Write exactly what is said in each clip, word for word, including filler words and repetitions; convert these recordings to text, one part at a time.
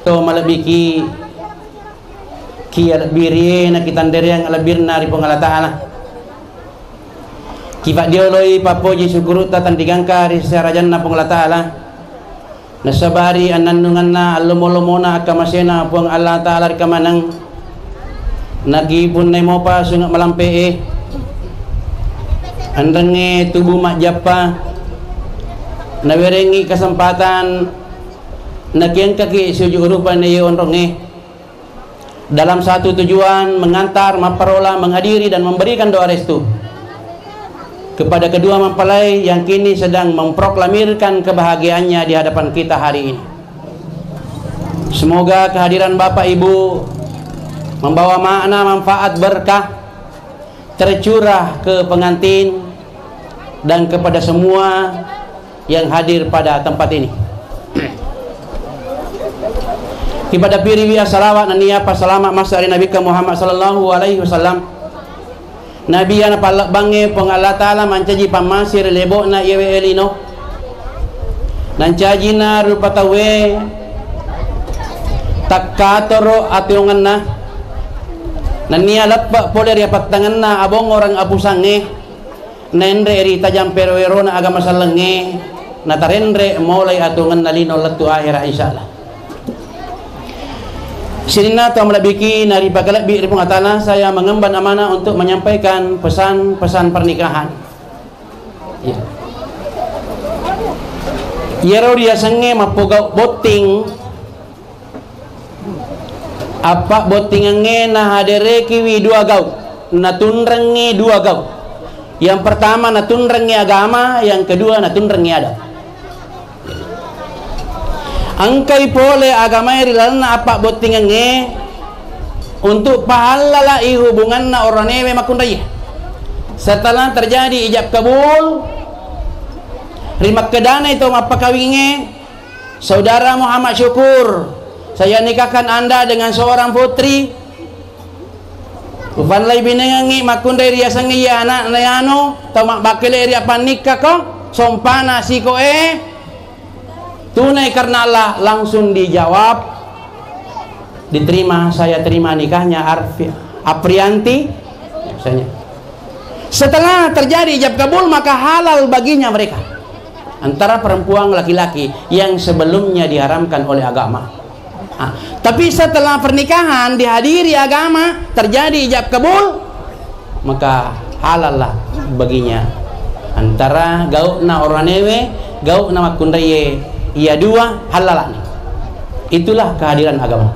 To malebbiki, ki alebbirie na kitanreang alebbirna ri Puang Allah Ta'ala. Kifaddioloi pappoji syukurutta tenrigangka ri sarajanna Puang Allah Ta'ala. Nasabari annannunganna allomo-lomona akkamasena Puang Allah Ta'ala ri kamaneng. Nakipunnai mopa sunge malampe'e. Anrengnge tubu majjappa. Nawerengngi kesempatan nakiengkaki sujud rupa na iye onrongnge. Dalam satu tujuan mengantar, mapparola, menghadiri dan memberikan doa restu kepada kedua mempelai yang kini sedang memproklamirkan kebahagiaannya di hadapan kita hari ini. Semoga kehadiran Bapak Ibu membawa makna, manfaat, berkah tercurah ke pengantin dan kepada semua yang hadir pada tempat ini. Kipada piriwi assalawat nennia passalama massa ri Nabikka Muhammad sallallahu alaihi wasallam. Nabi iya napallebbangnge Puang Allah Ta'ala mancaji pammase ri lebo'na iyewe lino. Nancajina rupa tauwe takkatoro ationgenna. Nennia leppe' pole ri apattangenna abongorang apusangnge. Naenre ri tajang pero-erona agama sellengnge, natarenre molai atongenna lino lettu ahera, insyaallah. Sininna to malebbiki naripakalebbi ri Puang Allah Ta'ala, saya mengemban amanah untuk menyampaikan pesan-pesan pernikahan. Ya. Iyaro riasengnge mappogau botting, appabbottingengnge nahaderekiwi dua gau, natunrengngi dua gau. Yang pertama natunrengngi agama, yang kedua natunrengngi adat. Engkai pole agamae ri lalenna appabbottingengnge untuk pahallalai hubunganna oranewe makkunraie. Setelah terjadi ijab kabul, rimakkedanai to mappakawingnge, Saudara Muhammad Syukur, saya nikahkan Anda dengan seorang putri. Ufallai binengengngi makkunrai riasengnge iya ana'na yanu, tau mabbakkele ri appannikkako, sompana sikoe, tunai karena Allah, langsung dijawab, diterima, saya terima nikahnya Arfi-, Aprianti, misalnya. Setelah terjadi ijab kabul, maka halal baginya mereka. Antara perempuan laki-laki yang sebelumnya diharamkan oleh agama. Ah, tapi setelah pernikahan dihadiri agama, terjadi ijab kabul, maka halallah baginya antara gau'na oranewe, gau'na makkunraie, iya dua halalani. Itulah kehadiran agama.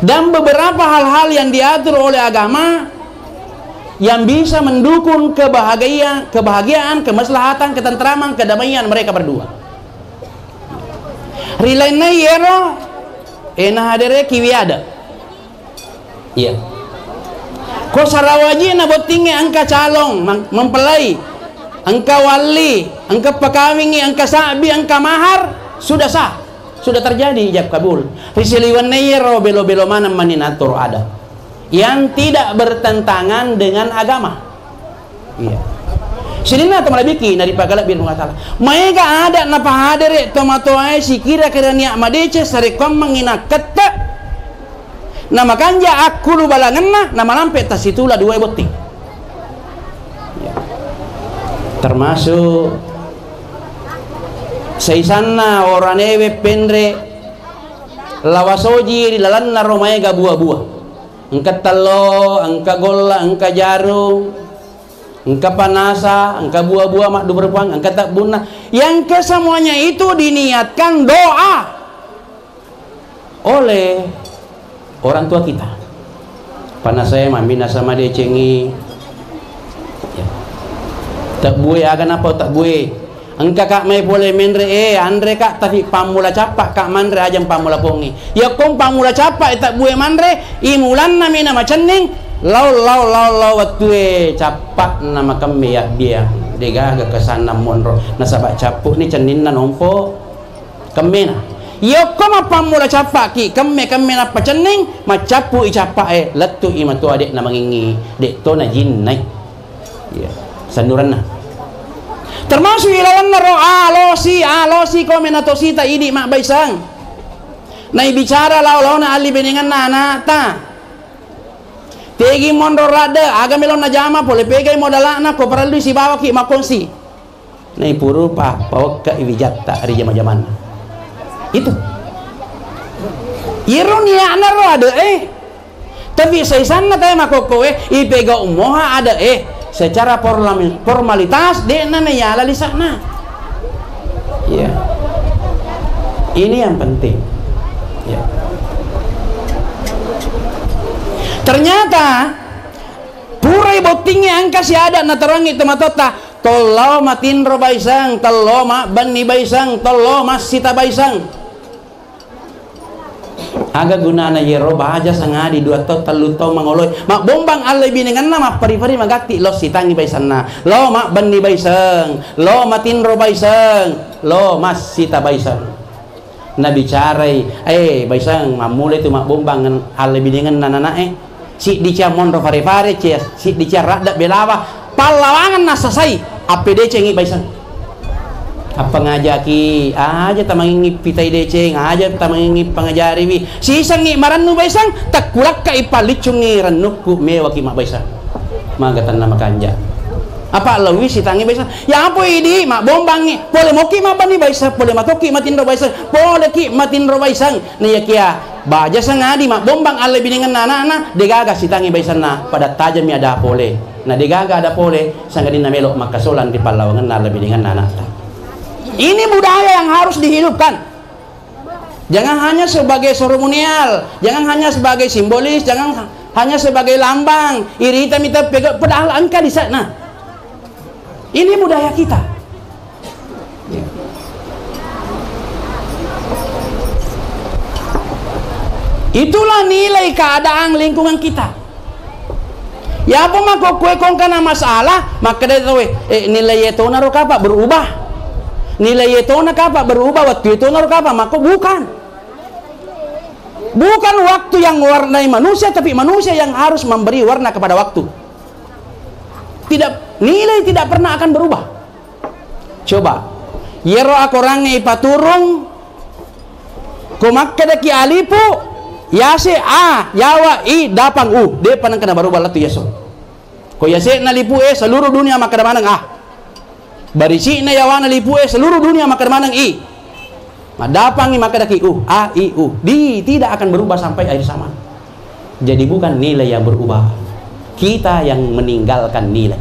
Dan beberapa hal-hal yang diatur oleh agama yang bisa mendukung kebahagia-, kebahagiaan, kemaslahatan, ketentraman, kedamaian mereka berdua. Ri lainna iyaro, eh, nahaderekiwi ada. Iya. Ko sarawaji'na bottingnge engka calong mang-, mempelai, engka walli, engka pakawingngi, engka sabbi, engka mahar, sudah sah. Sudah terjadi ijab kabul. Ri saliwenna iyaro belo-belo maneng mani natoro adat yang tidak bertentangan dengan agama. Iya. Sininna to malebbiki naripakalebbi ri Puang Allah Ta'ala. Maega ada napahadere tomatoae sikira-kira nia madeceng sarekkuammengngi nakkette, namakanja akkulu balangenna, namalampe tassitula duae botting. Iya. Termasuk saisanna oranewe penre lawasoji ri lalenna ro maega bua-bua. Engka tello, engka golla, engka jarung, engka panasa, engka bua-bua madduperpuang, engka tebbunna. Yang kesemuanya itu diniatkan doa oleh orang tua kita. Panasae mamminasa madecengi. Ya. Tebbue aga napau tebbue. Engkaka mai pole menre, eh, anreka, tapi pammula cappaka manre, ajang pammula pongi. Yakko pammula cappa e tebbue manre, imulannami na macenning, lao, lao, lao, lao wettue cappa na makemme yabbiang. Degaga kesanna monro, nasaba cappu ni cenninna nompo kemmena. Yakko mappammula cappaki, kemme-kemme nappa cenning, maccappu i cappa e, lettu i matua de na mangingi, de to na jinnai. Iya, sannuranna. Termasuk ilalenna ro alosi, alosi ko mena tosita idi mabbaisang. Naibicara lao-laona alli benengenna ana'ta. Tegi monro ladde, aga melo najama, pole pegai modala'na, ko parellui sibawaki makkongsi. Naipurupa pawekka wijatta ri jama-jamanna. Itu. Iyero nia'na ro ade e. Tapi saisanna tae makokkoe, ipegau moha ade e. Secara forlam-, formalitas, de'na naiala lisa'na. Iya. Ini yang penting. Ya. Ternyata, purai bottingngi engka si ada nataroangngi tomatoatta, "Tollo matinro baiseng, tollo mabbenni baiseng, tollo massita baiseng." Aga gunana iyero baja sangadi dua taung, tellu taung mangoloi? Mabbombang allei binengenna, mappari-pari magatti, lo sitangi baisenna, lo mabbenni baiseng, lo matinro baiseng, lo massita baiseng. Nabicarai, "Eh, baiseng, mammulai tu mabbombang allei binengenna nanae. Siddi cia monro fare-fare, cia, siddi cia radda belawa, pallawangan nassasai, appedecengi baiseng." Appangajaki, aja tamangingi pitai deceng, aja tamangingi pangajariwi. Sisengngi marennu baiseng, tekkulakkai palliccungngi rennukku, mewaki mabbaiseng. Maga tenna makanja. Apa lawi sitangi baiseng? Ya apa idi mabbombangi? Pole moki mabbanni baiseng, pole matoki matinro baiseng, poleki matinro baiseng. Naiyakia baja sangadi mabbombang allei binengenna ana'na, degaga sitangi baisenna, pada tajami ada pole. Na degaga ada pole, sangadinna melo makkasolang ri pallawangenna allei binengenna ana'ta. Ini budaya yang harus dihidupkan. Jangan hanya sebagai seremonial, jangan hanya sebagai simbolis, jangan ha-, hanya sebagai lambang. Irita mita pega-, padahal engka di sana. Ini budaya kita. Itulah nilai keadaan lingkungan kita. Yapo makkokkoe kongkana masalah, makkeda tauwe, "Eh, nilai e tonaro kapa berubah? Nilai e tona kapa berubah? Waktu e tonaro kapa?" Makko bukan. Bukan waktu yang mewarnai manusia, tapi manusia yang harus memberi warna kepada waktu. Tidak, nilai tidak pernah akan berubah. Coba, iyaro akorangnge ipaturung, ko makkedaki alipu, yase a, yawa i, dapang u, de'pa nengka nabarubah lettu yaso. Ko yase'na lipu e, seluruh dunia makkeda maneng a. Barisi'na yawana lipu e, seluruh dunia makkeda maneng i. Maddapangngi makkedaki u, a, i, u. Di, tidak akan berubah sampai akhir zaman. Jadi bukan nilai yang berubah. Kita yang meninggalkan nilai.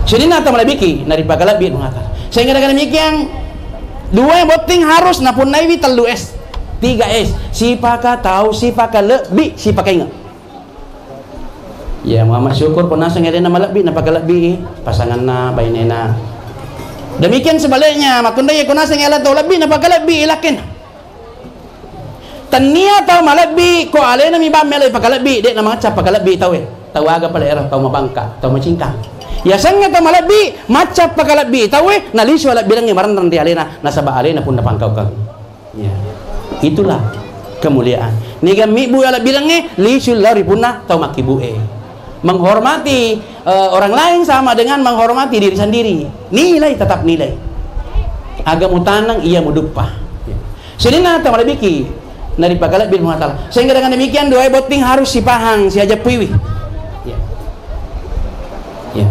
Sininna tau malebbiki, naripakalebbi Puang Allah Taala. Sehingga dengan demikian, dua botting harus napunnaiwi tellu S, tiga S. Sipaka tau, sipaka lebbi, sipaka inge. Ya, Muhammad Syukur, ko naseng alena malebbi, napakalebbi pasanganna, bainena. Demikian sebaliknya, makkunrai ko naseng alena tau lebbi, napakalebbi lakkena. Tennia tau malebbi, ko alena mi bang melo ipakalebbi, de' namacca pakalebbi tauwe. Tau aga pale ero, tau mabangka, tau macingkang. Yasengnge tau malebbi, macca pakalebbi tauwe, nalisu alebbirengnge marenreng ri alena, nasaba alena punna pangkaukang. Ya. Itulah kemuliaan. Niga mibbu alebbirengnge, lisu lao ri punna tau makkibbu e. Menghormati, eh, orang lain sama dengan menghormati diri sendiri. Nilai, tetap nilai. Aga mutaneng, iya muduppa. Ya. Sininna tau malebbiki, naripakalebbi Puang Allah Taala. Sehingga dengan demikian, dua botting harus sipahang, siajeppuiwi. Ya. Ya.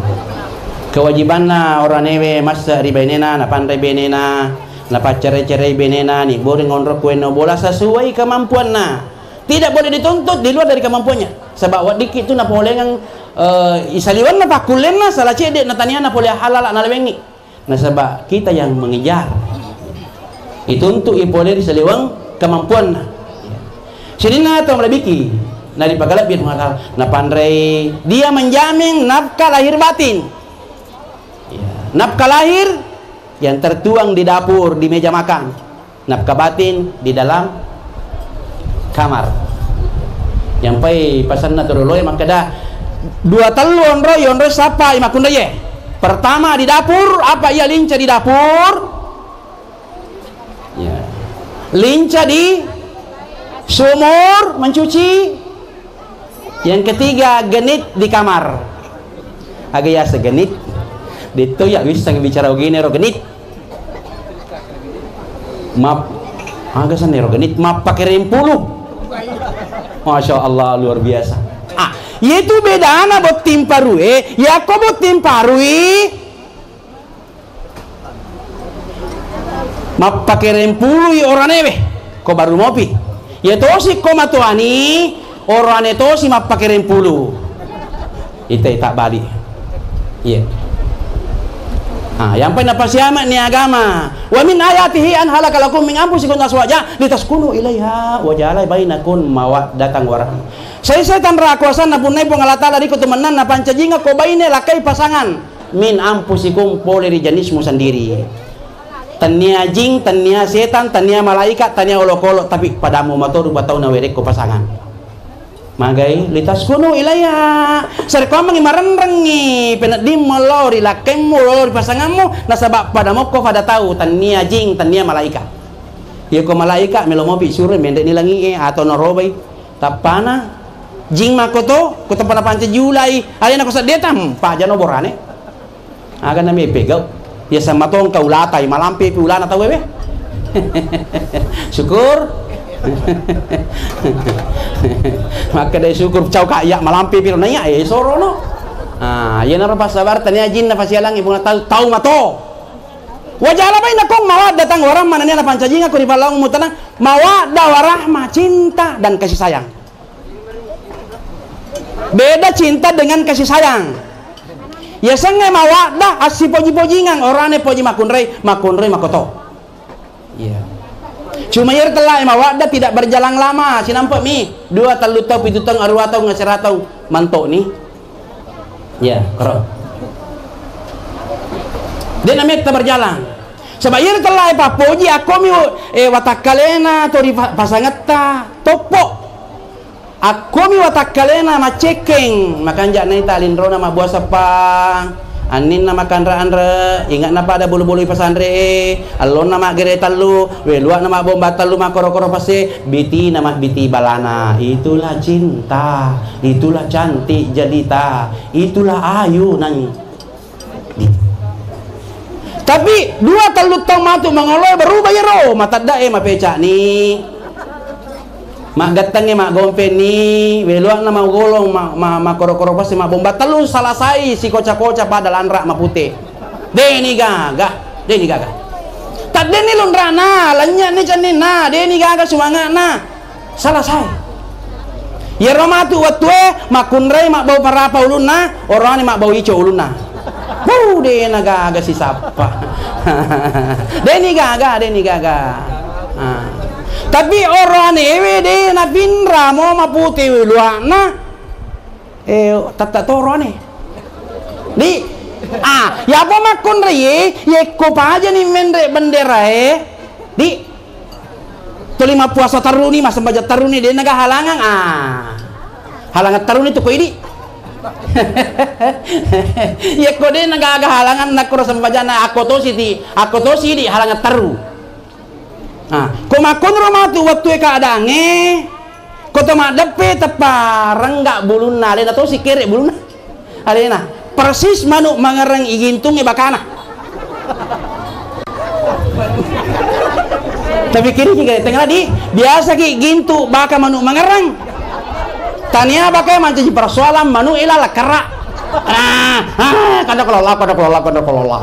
Kewajibanna oranewe masse ri bainena, napanre benena, napaccerai-cerai benena, nibboring onro kuenno bola sesuai kemampuanna. Tidak boleh dituntut di luar dari kemampuannya. Sebab weddikki tu napolengeng, eh, isaliwenna pakkullenna, sala cedde nataniana pole halala nalawengi. Nasaba kita yang mengejar. Ituntu'i pole ri saliweng kemampuanna. Sininna tau malebbiki, naripakalebbi Puang Allah Taala, napanrei, dia menjamin nafkah lahir batin. Ya, nafkah lahir yang tertuang di dapur, di meja makan. Nafkah batin di dalam kamar. Yampai pasenna toroloe makkeda, dua tellu onroi, onroi sappai makkunraie. Pertama di dapur, apa ia lincah di dapur? Ya. Lincah di sumur mencuci. Yang ketiga, genit di kamar. Aga yaseng genit? Detto ya wisseng bicara ogene ro genit. Maaf. Aga sennero genit mappakereng pulu. Masya Allah, luar biasa. Ah, yetu bedana botting parue, yakko botting parui mappakereng pului oranewe, ko baru mopi. Iya tosi ko matuani, orane tosi mappakereng pulu. Ita-ita bali. Iya. Ah, yang paling napasiama ni agama. Wa min ayatihi an halakalakum min anfusikum azwaja litaskunu ilaiha wa ja'ala bainakum mawaddatan wa rahmah. Sai setan rakuasanna punnai Puang Allah Taala riko tu mennang napancajinga ko baine lakai pasangan. Min anfusikum, pole ri jenismu sendiri. Tennia jing, tennia setan, tennia malaikat, tennia olokolo, tapi padamu mato rupa tau nawerekko pasangan. Magai litaskunu ilaiha. Sarekkoammengngi marenrengngi peneddimmu lao ri lakkemmu, lao ri pasangammu, nasaba pada mokko pada tau, tennia jing, tennia malaikat. Iya ko malaikat melo mopi suro menre ni langi e atau narobai. Tappana jing makko to, ko tappana pancaji ulai, alena ko seddeta, hmm, pajano borane. Aga nami pegau. Biasa matongka ulatai, malampe pi ulana tau wewe. Syukur. Makkedai syukur, cau ka iya malampe pi naiya, eh, sorono. Ah, iyanaro passabar tania jinna fasialangi bunga tau, tau mato. Wa ja'ala bainakum mawaddatan wa rahmah, nania napancajinga ko ri pallaung mutana mawaddah wa rahmah, cinta dan kasih sayang. Beda cinta dengan kasih sayang. Yasengnge mawaddah, assipoji-pojingang, orane poji makkunrai, makkunrai makoto. Iya. Cuma iyaro tellae mawaddah tidak berjalan lama, sinampe mi dua tellu tau, pitu tau, arua tau, ngasera tau, manto ni. Iya, koro. De nametta berjalan. Saba iyaro tellae pappoji akkomi, eh, watakkalena to ri pa-, pasangetta toppo. Akkomi watakkalena maccekkeng, makanja naita linrona mabbua seppang, anninna makanre-anre, ingatna pada bulu-bulu ipasanre e, allonna maggere tellu, weluakna mabbomba tellu, makkoro-koro pesse, bitina mabbiti balana. Itulah cinta, itulah cantik jelita, itulah ayunan. Tapi dua tellu taung matu mangoloe berubah iyaro, matedda e mapecani. Maggettengnge maggompenni, weluakna magolong, ma-, ma-, makkoro-koro pasti mabbomba tellu, salasai sikoca-koca pada lanra mapute. Deni gaga, deni gaga. Taddenni lunrana, lennyani cenninna, deni gaga sumanga'na. Salasai. Iyaro matu wettue makkunrai mabbau parapa ulunna, orani mabbau ico ulunna. Wuh, dena gaga sisappa. Deni gaga, deni gaga. Ah. Tapi oroane ewe de napinra mo mapute weluakna. Eh, tetta toro ane. Di, ah, yapa makkunrai e, yekko pajani menre bendera e. Di, tuli mappuasa terruni, massembajang terruni, de naga halangang, ah. Halangang terruni tu ko idi. Yekko de naga aga halangang nakkoro sembajana, akko tosi ti, akko tosi di halangang terru. Ah, ko makkonro matu wettue keadaangnge, ko to maddeppe teppa rengga bulunna, alena tosi kere bulunna. Alena persis manu mangereng igintungnge bakana. Tapi kiri ki gare tengah di, biasa ki gintu baka manu mangereng. Tania baka mancaji persoalan manu ila lekera. Ah, ah, kada kelola, kada kelola, kada kelola.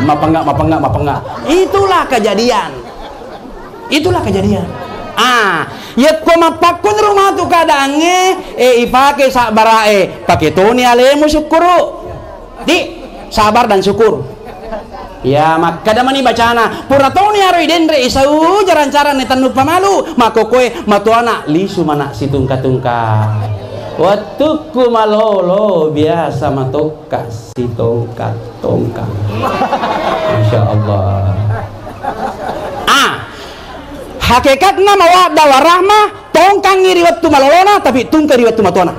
Mapenga, mapenga, mapenga. Itulah kejadian. Itulah kejadian. Ah, yekko mappakkunro matu keadaangnge, eh, ipake sabbarae, pake toni alemu sukkuru. Di, sabar dan syukur. Ya, makkeda mani bacana, pura toni aro idenre isau jarang-jarang ne tennu pamalu, makkokoe matuana lisu mana situngka-tungka. Wettukku malolo biasa matokka sitongka-tongka. Masya Allah. Ah, hakekatna mawaddah warahmah, tongkangngi ri wettu malolona, tapi tungke ri wettu matuana.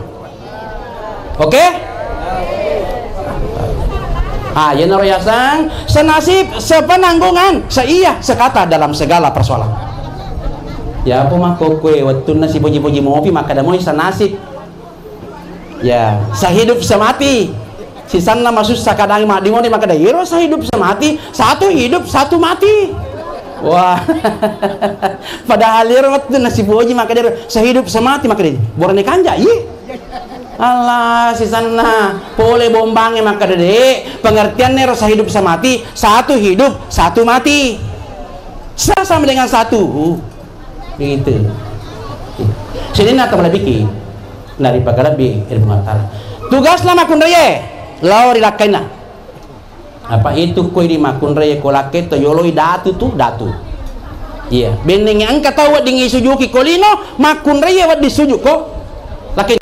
Oke? Ah, yenaro yaseng senasib, sepenanggungan, seia, sekata dalam segala persoalan. Ya apa makkokoe wettunna sipoji-poji mopi makkeda moi senasib. Ya, sehidup semati. Sisanna masussa kadang maddingoni makkeda iro sehidup semati, satu hidup, satu mati. Wah. Padahal ero wettunna sipoji makkeda ero sehidup semati makkeda borane kanja, iye. Allah, sisanna pole bombange makkeda, Dek, pengertianna ero sehidup semati, satu hidup, satu mati. Sa-, sama dengan satu. Begitu. Sininna to malebiki naripakalebbi ri Puang Allah Taala. Tugasna makkunraie lao ri lakkainna. Apa itu koi di makkunrai ko lakke to yoloi datu tu, datu. Iya, bennengnge engka tau wedding isujuki ko lino, makkunrai wedding suju ko lakke.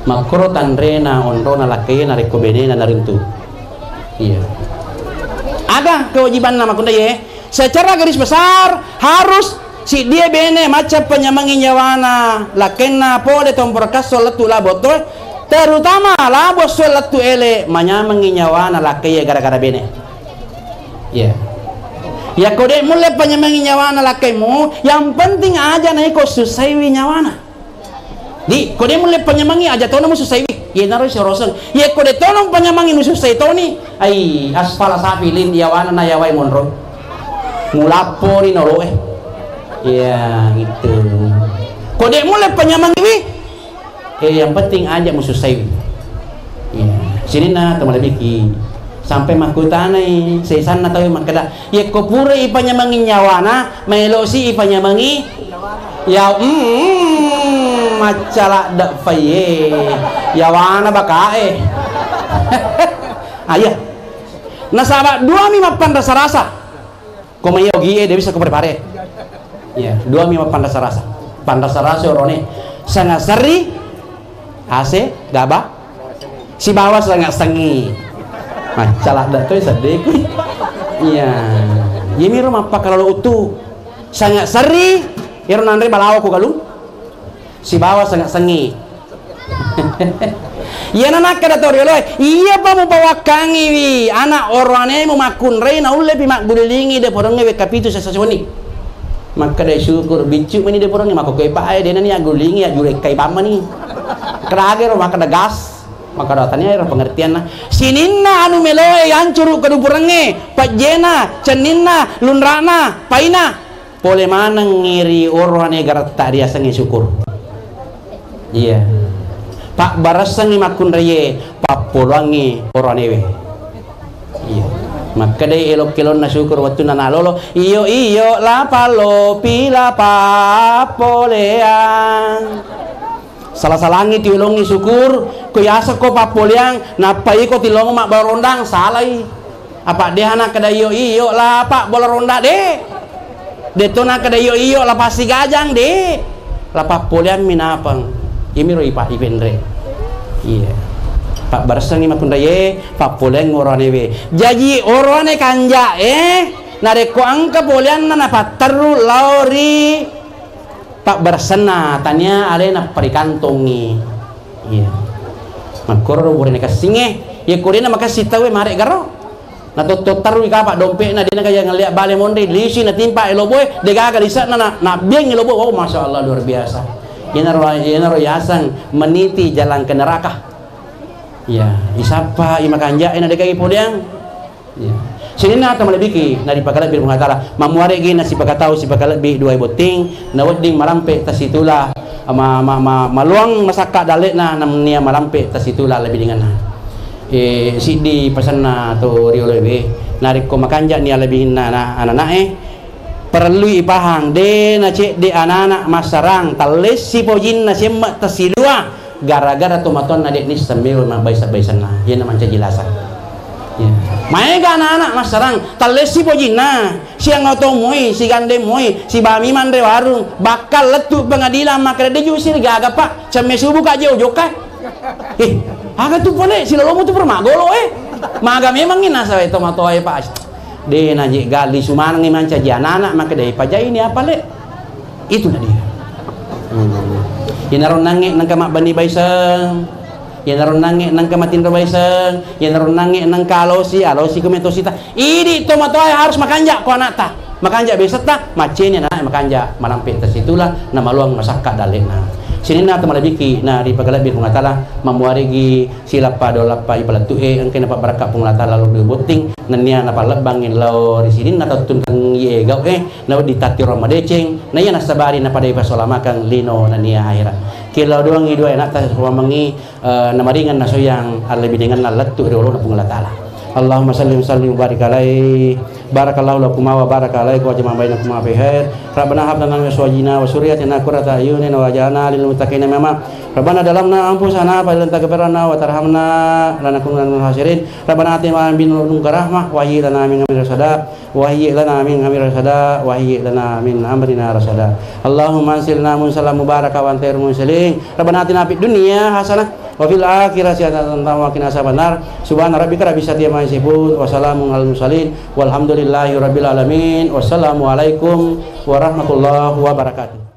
Makkoro tanrena onrona lakke narekko benena narintu. Iya. Aga kewajibanna makkunrai? Secara garis besar harus siddie bene macca panyamengi nyawana lakkenna pole tomporakkasso lettu labo toe, terutama labo esso lettu ele manyamengi nyawana lakkeye gara-gara bene. Iya. Yakko de mulle panyamengi nyawana lakkemu, yang penting aja naiko susaiwi nyawana. Di, ko de mulle panyamengi aja tona musussaiwi. Iyenaro sioroseng. Yekko de tona panyamengi musussai toni. Ai, asfala safilin yawana na yawai monro. Mulappori noloe. Iya, gitu. Ko de mulle panyamengiwi. Eh, yang penting aja musussaiwi. Iya. Sininna to malebiki. Sampai makkutanai sesanna tau makkeda, "Yekko pura ipanyamengi nyawana, maelosi ipanyamengi ya, mm, macca ladde faiye. Yawana bakae." Ayah. Nasaba duami mappanrasa-rasa. Ko mai ogie, de bisa ko pare-pare. Iya, duami mappanrasa-rasa. Panrasa-rasa orone. Sanga serri, ase, gaba, sibawa sanga sengi. Macca ladde toi seddeku. Iya. Yemiro mappakalolo utu. Sanga serri, ero nanre balawo ko galung. Sibawa sanga sengi. Iyana nakkeda to rioloe, iyapa mupawakkangiwi ana oroanemu makkunrai naullepi maggulilingi deporengnge wekka pitu sessa siwenni. Makkeda syukur biccu meni deporengnge makkokkoe pae dena ni aggulilingi ajjulekkai pammani. Kerage ro makkeda gas, makkeda tania ero pengertianna. Sininna anu meloe yancuru kedupurengnge, pejjena, cenninna, lunrana, paina. Pole manengngi ri oroane garatta riasengnge syukur. Iya. Pabbaressangngi makkunraie, pappoloangngi oroanewe. Iya. Makkedai elok-kelonna syukur wettunna nalolo, "Iyo, iyo, la pallopi, la pappoleang." Sala-salangngi tiwelongngi syukur, ko yaseng ko pappoleang, nappa iko tilongo mabbarondang, salai. Apa de nakkeda iyo, iyo, la pabbola ronda, de. De to nakkeda iyo, iyo, la passigajang, de. La pappoleammi napeng. Iyamiro ipa-, ipenre. Iya. Pabbaressangngi makkunraie, pappoleang oroanewe. Jaji oroane kanjae, narekko engka poleanna napatterru lao ri pabbaressanna, tania alena parikantongngi. Iya. Makkoro burane kassingnge, iya ko dena makassi tauwe mareggaro. Natotto tarui kapa dompe'na, dena gaja ngellia bale monri, lisi natimpa e loboe, degaga lise'na na, nabbiang e loboe. Wow, masya Allah, luar biasa. Iyanaro, iyanaro yaseng meniti jalan ke neraka. Iya, isappa i makanja'e na degaga ipoleang. Iya. Sininna ata malebiki naripakalebbi Puang Allah Taala. Mammuaregi nasipakatau sipakalebbi duae botting, nawedding malampe tasitula, ma-, ma-, ma-, maluang masakka dalle'na, nennia malampe tasitula lebbi dingenna. Eh, siddi pasenna to rioloewe, narekko makanja'ni alebihinna ana-, anana'e, parellui ipahang, de nacedde anana massarang, tallessi pojinna semme tassidua, gara-gara tomatoanna de nisseng mewa mabbaisa-baisanna, iyana mancaji lasa. Iya. Maega anak-anak massarang, tallessi pojinna, siang oto moi, sigande moi, sibami manre warung, bakka lettu pengadilan, makkeda de jusi gaga, Pak, cemme subuh ka je ujokka. Eh, aga tu pole, silolomu tu pura maggolo, eh. Maga memangngi nasaba tomatoae, Pak. De naje gali sumanengngi mancaji anak-anak, makkeda pajaini apa, Le? Itu na dia. Hmm. Iyanaro nangnge nengka mabbani baiseng. Iyanaro nangnge nengka matinro baiseng. Iyanaro nangnge nengka alosi, alosi ko metosita. Idi tomatoae harus makanja ko anakta. Makanja besetta, macceni anaknya makanja malampe tasitula, namaluang masakka dalle'na. Sininna tau malebbiki na ripagalebbi Puang Allah Taala, mammuarigi silappa dua lappa ipalettu'e, engkai napabbarakka Puang Allah Taala lao ri botting, nennia napallebbangngi lao ri sininna tau tunrang iye gau'e, nawedding tattiro madeceng, naiya nassabari napada ipasalamakeng lino nennia ahera. Kilao doangngi dua ana'ta suwammengngi, eh, namaringeng nasoyang allebinengenna lettu ri olona Puang Allah Taala. Allahumma salli wa sallim wa barik alaihi. Barakallahu lakuma wa baraka alaikum wa jama'a bainakuma fi khair. Rabbana hab lana min azwajina wa dzurriyyatina qurrata a'yunin waj'alna lil muttaqina imama. Rabbana zalamna anfusana fa illam taghfir lana wa tarhamna lanakunanna minal khasirin. Rabbana atina min ladunka rahmah wa hayyi' lana min amrina rashada. Wa hayyi' lana min amrina rashada. Wa hayyi' lana min amrina rashada. Allahumma anzilna munzalan mubarakan wa anta khairul munzilin. Rabbana atina fid dunya hasanah wa fil akhirati hasanatan wa qina adzabannar. Subhana rabbika rabbil izzati amma yasifun. Wa salamun alal mursalin. Walhamdulillahi rabbil alamin. Wassalamualaikum warahmatullahi wabarakatuh.